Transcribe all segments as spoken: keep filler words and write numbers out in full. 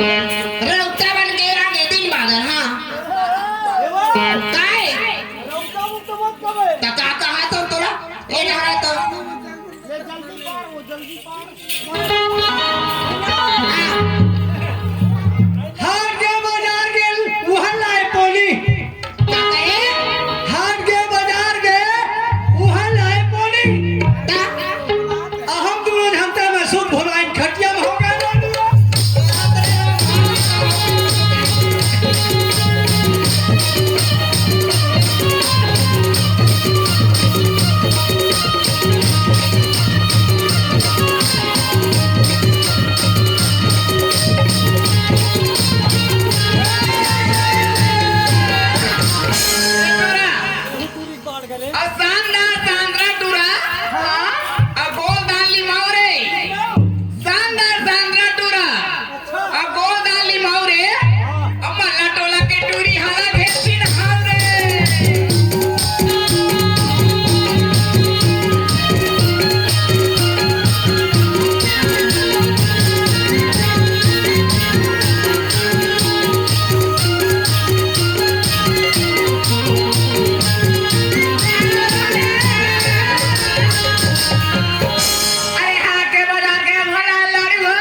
रौता बन के आगे दिन बादर, हाँ। काय? त का कहा तो तोला? ए डहरा तो। हाट गे बजार गेल, उहन लाए पोनी। का कहे? हाट गे बजार गे, उहन लाए पोनी। का? अहम दूनो झन त मैं सुध भुलाइन खटिया में हो गए। अउ शानदार शानदार टूरा, अउ गोलदार लिमाऊ रे। शानदार शानदार टूरा, अउ गोलदार लिमाऊ रे। अउ मल्ला टोला के टूरी हाला घेर दिन हाल रे। अरे हाट के बजार के भला लाड़ी हो।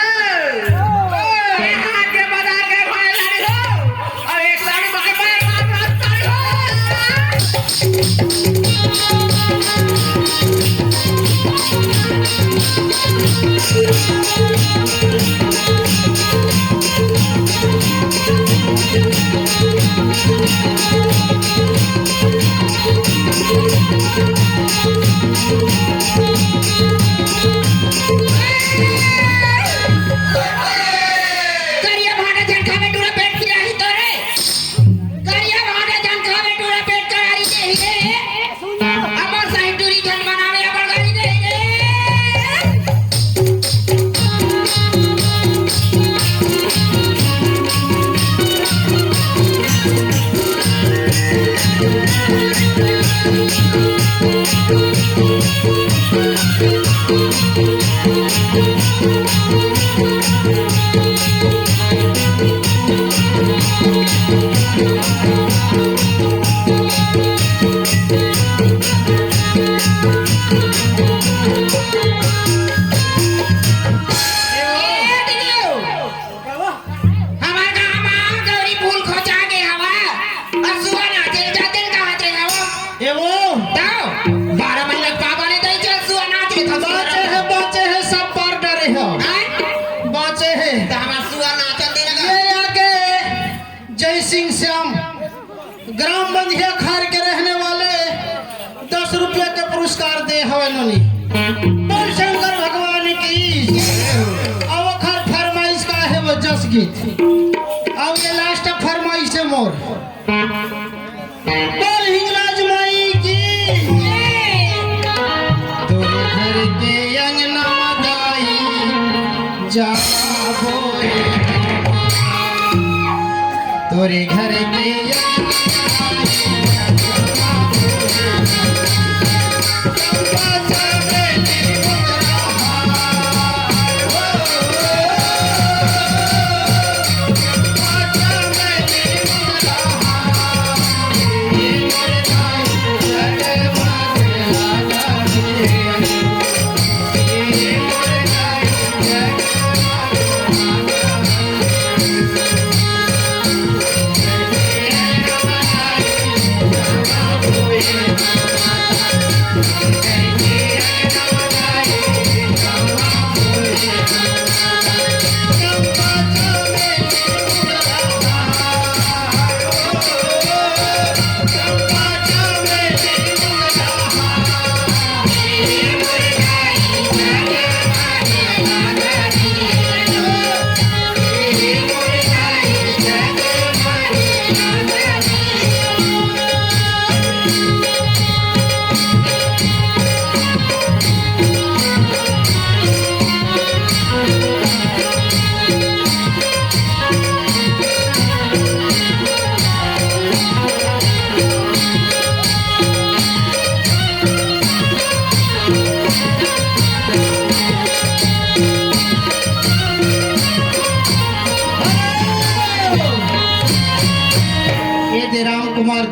अरे हाट के बजार के भला लाड़ी हो। अरे एक लाड़ी बके पैर मार मार ताड़ी हो। करिया भाटा झन खावे टूरा पेट पिराही तोरे। करिया भाटा झन खावे टूरा पेट करारी देही रे। अमर साहिब टूरी झन मनावे अपन गारी देही रे। हमार गाँव म गौरी फूल खोचा गे हवय। अउ सुआ नाचे ल जाते ल कहत रहे हव। ए वो। तव बारह महीना के पापा ने दई चल सुआ नाच लेथव। बाँचे हे, बाँचे हे, सब पार डरे हो। आय? बाँचे हे। त हमार सुआ नाच दे लगा। ये आगे जय सिंह श्याम, ग्राम बंधिया खार के रहने वाले दस रुपया के पुरस्कार दे हवे नोनी। बोल शंकर भगवान की। अउ ओखर फरमाइश का हे वो जस गीत। अउ ये लास्ट फरमाइश हे मोर। बोल हिंगलाज माई की। तोरे घर के अंगना म दाई जाबो रे। तोरे घर के अंगना म दाई जाबो रे।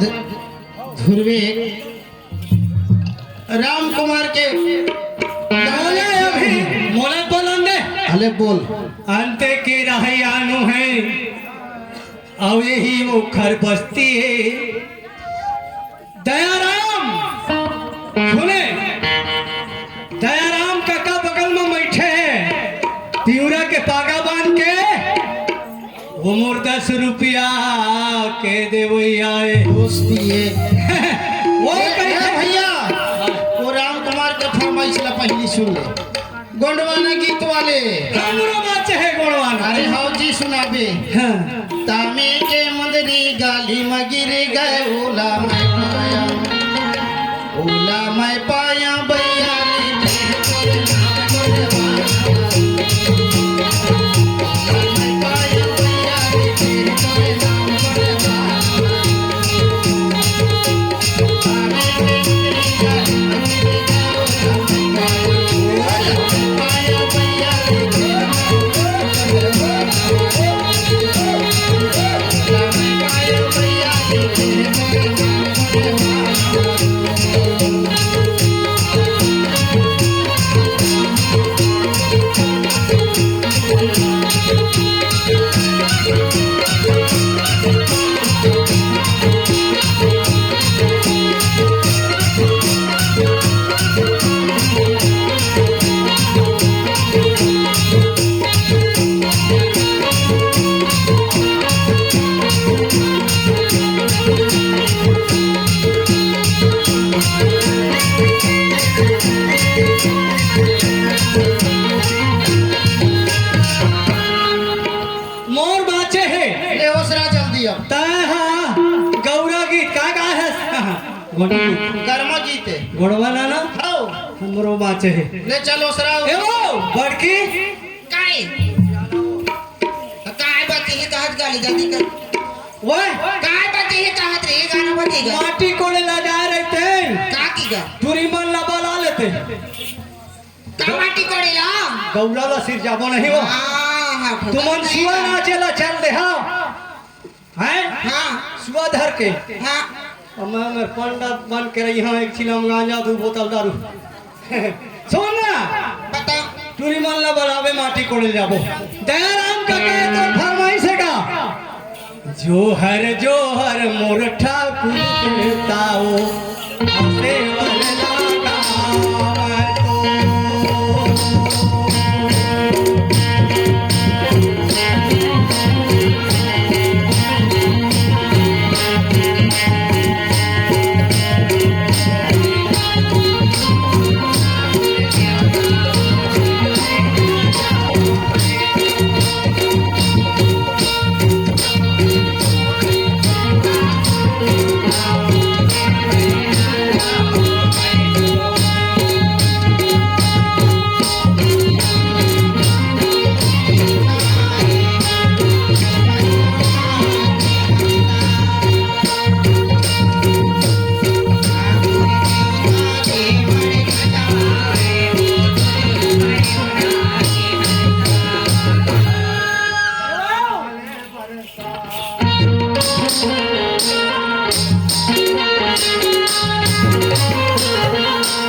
ध्रुवे राम कुमार के बोले अभी, मोला बोलन दे। अले बोल। अंत के रहइया नो हे, अउ यही वो खर बस्ती हे। दयाराम, सुने, दयाराम काका बगल में बैठे हे, तिवरा के पागा बांध के, वो मोर दस रुपया के देवइया हे। दोस्ती हे। वो ए, कहीं ए भैया, वो राम कुमार के फरमाइश ला पहली सुन ले। गोंडवाना गीत वाले। हमरो बाचे हे गोंडवाना। अरे हव जी, सुनाबे। हाँ। तामे के मुंदरी गाली म गिर गए, ओला मैं पाया, ओला मैं पाया भैया। मोर बाचे हे। ले ओसरा जल्दी अब। तैं हा गौरा गीत का गाए हस? गोंडी गीत। गरमा गीत हे। गोंडवाना ना? हव। हमरो बाचे हे। ले चल ओसरा। ए वो, बड़की। काय? काय बाचे हे कहत गाली जल्दी कर। ओए। काय बाचे हे कहत रे, गाना बाचे गा। माटी कोड़े ला जा रहे थे। का की गा? टूरी मन ला बला लेते। का माटी कोड़े ला? गौरा ला सिर जाबो नहीं हो। हाँ, हाँ, तुमन सुआ नाचे ला चल दे, हाँ। हैं? हाँ। सुआ धर के। हाँ। अब मैं, मैं पंडा बन के रही हूँ, एक चिलम गांजा, दू बोतल दारू। सुन ना। बता। टूरी मन ला बलावे, माटी कोड़े जाबो। दयाराम का कहे तो फरमाइश हे का? जोहर जोहर मोर ठाकुर देवताओ, आसे वाला